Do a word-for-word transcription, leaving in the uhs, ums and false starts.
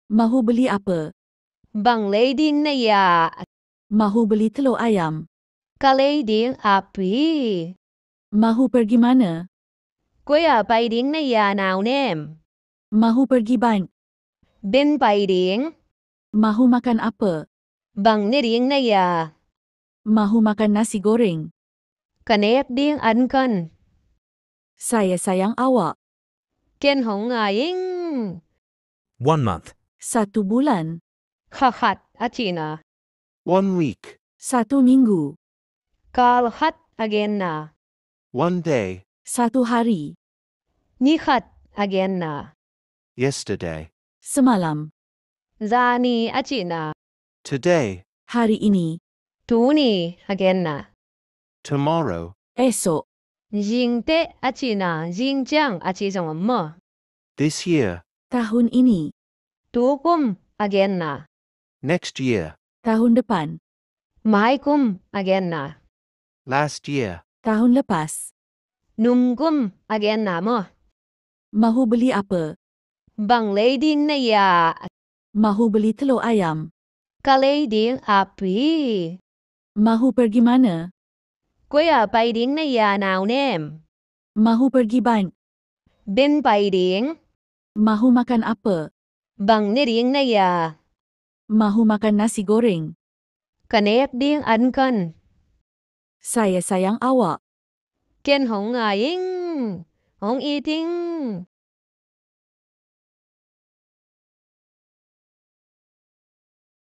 Mahu beli apa? Bang lei ding na hia? Mahu beli telur ayam. Ka lei ding api. Mahu pergi mana? Koi ah pai ding na hia, naunem? Mahu pergi bank. Bank pai ding. Mahu makan apa? Bang ne ding na hia? Mahu makan nasi goreng. Ka nek ding an kon. Saya sayang awak. Ken hong ngai ing. One month. Satu bulan. Kha khat a cihna. One week. Satu minggu. Kal khat a genna. One day. Satu hari. Ni khat a genna. Yesterday. Semalam. Zani a cihna. Today. Hari ini. Tuni a genna. Tomorrow. Esok. Zingteh a cihna, zingciang a cih zong om maw? This year. Tahun ini. Tukum a genna. Next year. Tahun depan. Maikum a genna. Last year. Tahun lepas. Numkum a genna maw? Mahu beli apa? Bang lei ding na hia? Mahu beli telur ayam. Ka lei ding api. Mahu pergi mana? Koi ah pai ding na hia, naunem? Mahu pergi bank. Bank pai ding. Mahu makan apa? Bang ne ding na hia? Mahu makan nasi goreng. Ka nek ding an kon. Saya sayang awak. Ken hong ngai ing. Hong it ing.